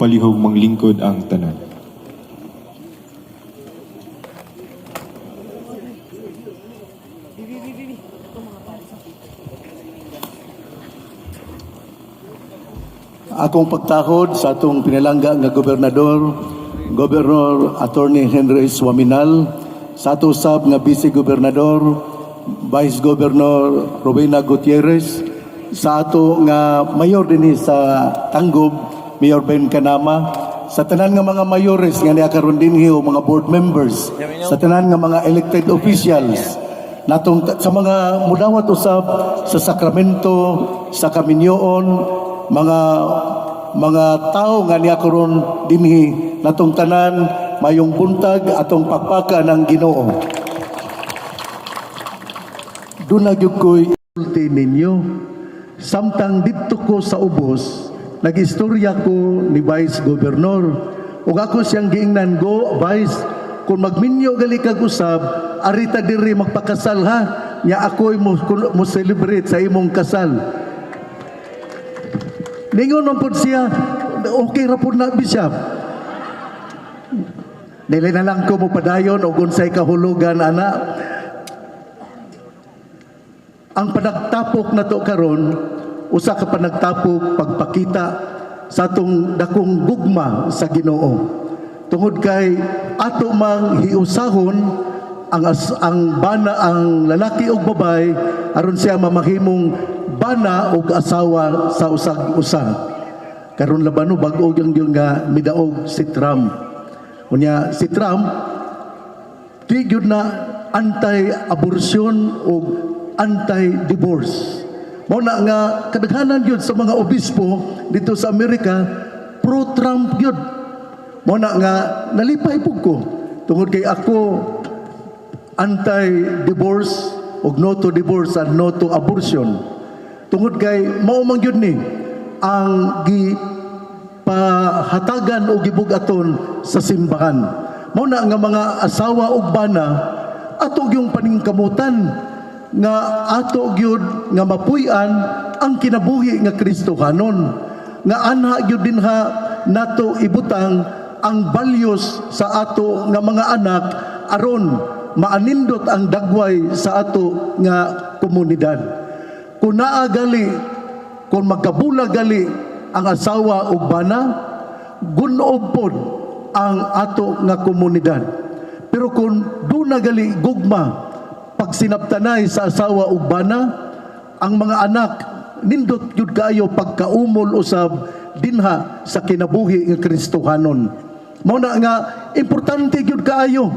Palihog manglingkod ang tanan. Akong pagtahod sa atong pinalangga nga gobernador, Governor Attorney Henry Oaminal, sa ato sab nga Vice Gobernador, Vice Governor Rowena Gutierrez, sa ato nga mayor dinhi sa Tangub, Mayor Ben Canama, sa tanan nga mga mayores nga niya karon dinhi o mga board members, sa tanan nga mga elected officials, natong sa mga mudawat usab sa sakramento, sa kaminyoon, mga tao nga niya karon dinhi, natong tanan, mayong buntag, atong pakpaka ng Ginoo. Duna gyud ko'y ulti ninyo. Samtang didto ko sa ubos, nag-istorya ko ni Vice Governor. Ug ako siyang giingnan, "Go, Vice, kung magminyo gali kag usab, arita diri magpakasal ha. Nya ako'y mo celebrate sa imong kasal." Ningon man pod siya, "Okay ra pod na, Bishop." Dili na lang ko mopadayon og unsay kahulugan ana. Ang panagtapok na to karon, usa ka panagtapok pagpakita sa atong dakong gugma sa Ginoo. Tungod kay ato mang hiusahon ang bana, ang lalaki ug babae, aron siya mamahimong bana ug asawa sa usag usa. Karon labano bag-o yung nga midaog si Trump. Unya si Trump di gyud na anti-abortion o anti-divorce. Mao na nga kadaghanan gyud sa mga obispo dito sa Amerika pro-Trump gyud. Mao na nga nalipay pud ko tungod kay ako anti-divorce ug no to divorce and no to abortion. Tungod kay mao man gyud ni ang gi pahatagan o gibugaton sa simbahan. Mao na nga mga asawa ug bana, ato gyung paningkamutan nga ato gyud nga mapuy-an ang kinabuhi nga Kristohanon. Nga anha gyud dinha nato ibutang ang values sa ato nga mga anak aron maanindot ang dagway sa ato nga komunidad. Kung naa gali, kung magkabulag gali ang asawa ug bana, gunob pod ang ato nga komunidad. Pero kung duna gali gugma pagsinabtanay sa asawa ug bana, ang mga anak nindot gyud kaayo pagkaumol usab dinha sa kinabuhi nga Kristohanon. Mao na nga importante gyud kaayo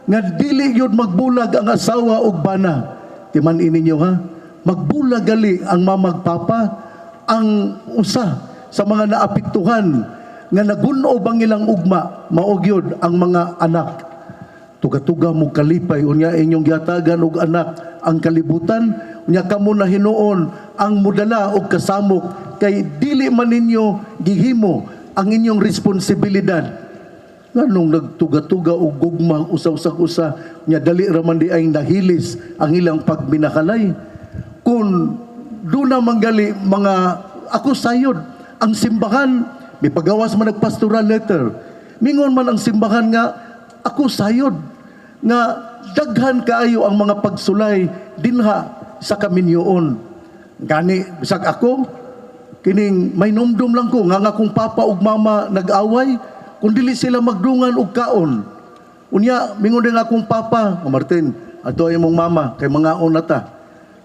nga dili gyud magbulag ang asawa ug bana. Timan ninyo ha, magbulag gali ang mamagpapa, ang usa sa mga naapektuhan nga nagunob ang ilang ugma, mao gyud ang mga anak. Tuga-tuga mo kalipay unya inyong giatagan og anak ang kalibutan, unya kamo na hinuon ang mudala og kasamok kay dili man ninyo gihimo ang inyong responsibilidad. Nganong nagtuga-tuga og gugma usa-usag usa, nya dali ra man di ay nahilis ang ilang pagminakalay? Kung duna manggali mga ako sayod ang simbahan, may pagawas man nagpastoral letter, mingon man ang simbahan nga ako sayod nga daghan kaayo ang mga pagsulay dinha sa kaminyoon. Gani bisag ako kining may numdum lang ko nga akong papa ug mama nag-away kung dili sila magdungan og kaon. Unya mingon din akong papa, "Oh, Martin, ato ay imong mama kay mangaon na ta."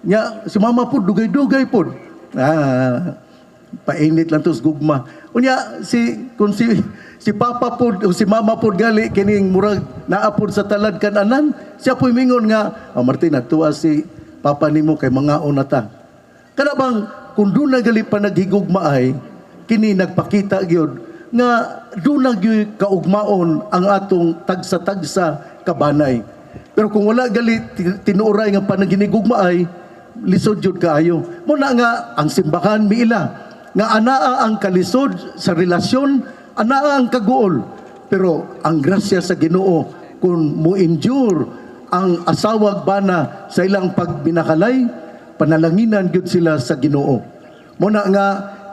Nya si mama pud dugay-dugay pud. Ah, painit lang to sa gugma. Unya si kung si si papa pud o si mama pud gali kining murag naa pud sa talad kananan, siya po'y mingon nga, "Oh, Martin, atuwa si papa nimo kay mangaon na ta." Kana bang kung duna gali pa naghigugma ay kini nagpakita gyud nga duna gyud kaugmaon ang atong tagsa-tagsa kabanay. Pero kung wala gali tinuoray nga panaginigugma ay lisod jud kaayo. Mao na nga ang simbahan miila nga anaa ang kalisod sa relasyon, anaa ang kaguol. Pero ang grasya sa Ginoo, kung mo endure ang asawag bana sa ilang pagbinakalay, panalanginan gyud sila sa Ginoo. Mao na nga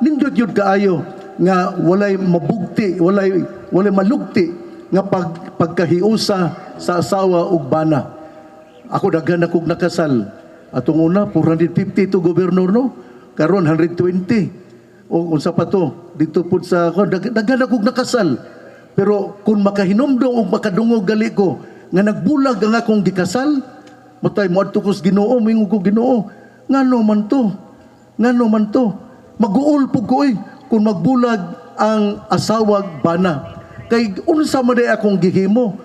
nindot gyud kaayo nga walay mabugti, walay malugti nga pagkahiusa sa asawa ug bana. Ako, daghan akong nakasal. Atong una 450 to, gobernador, no. Karon 120. O unsa pa to dito pud sa daghan akong nakasal. Pero kung makahinumdom og makadungog gali ko nga nagbulag ang akong gikasal, matay moadto ko sa Ginoo, moingon ko, "Ginoo, ngano man to? Ngano man to?" Maguol pud ko oy kung magbulag ang asawag bana. Kay unsa man day akong gihimo?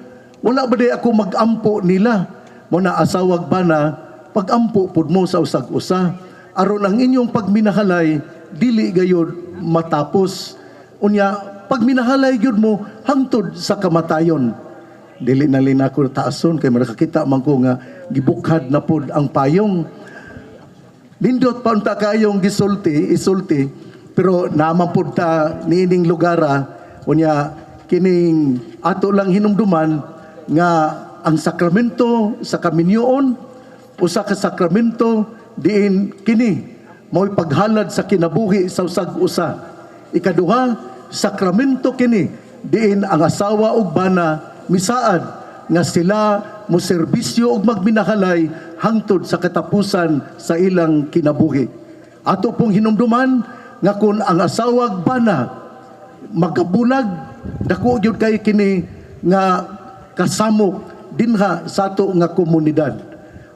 Wala ba day ako magampo nila? Mo na, asawag bana, pagampo pud mo sa usag usa aron ang inyong pagminahalay dili gayud matapos. Unya pagminahalay gyud mo hangtod sa kamatayon. Dili na lin ako taason kay makakita man ko nga gibukhad na pod ang payong. Nindot pa unta kayong gisulti, isulti, pero naman pud ta niining lugara. Unya kining ato lang hinumduman nga ang sakramento sa kaminyoon, usa ka sakramento diin kini mao'y paghalad sa kinabuhi sa usag usa. Ikaduha, sakramento kini diin ang asawa ug bana misaad nga sila mo serbisyo ug magminahalay hangtod sa katapusan sa ilang kinabuhi. Ato pong hinumduman nga kung ang asawag bana magkabulag, dako gyud kay kini nga kasamok dinha sa ato nga komunidad.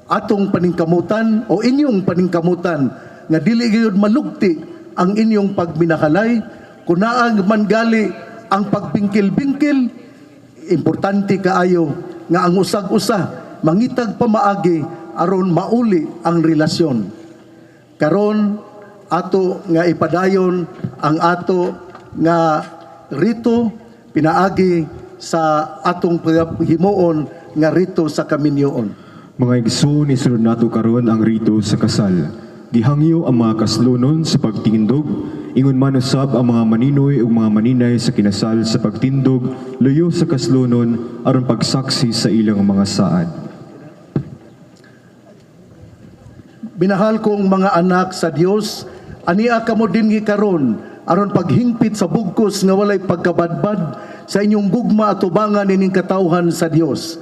Atong paningkamutan o inyong paningkamutan nga dili gyud malugti ang inyong pagminahalay. Kung naa man gali ang pagbingkil-bingkil, importante kaayo nga ang usag-usa mangitag pamaagi aron mauli ang relasyon. Karon ato nga ipadayon ang ato nga rito pinaagi sa atong paghimuon nga rito sa kaminyoon. Mga igsoon, isunod nato karon ang rito sa kasal. Gihangyo ang mga kaslonon sa pagtindog, ingon man usab ang mga maninoy ug mga maninay sa kinasal sa pagtindog luyo sa kaslonon aron pagsaksi sa ilang mga saad. Minahal kong mga anak sa Dios, ania kamo dinhi karon aron paghingpit sa bugkos nga walay pagkabadbad sa inyong gugma atubangan ining katawhan sa Dios.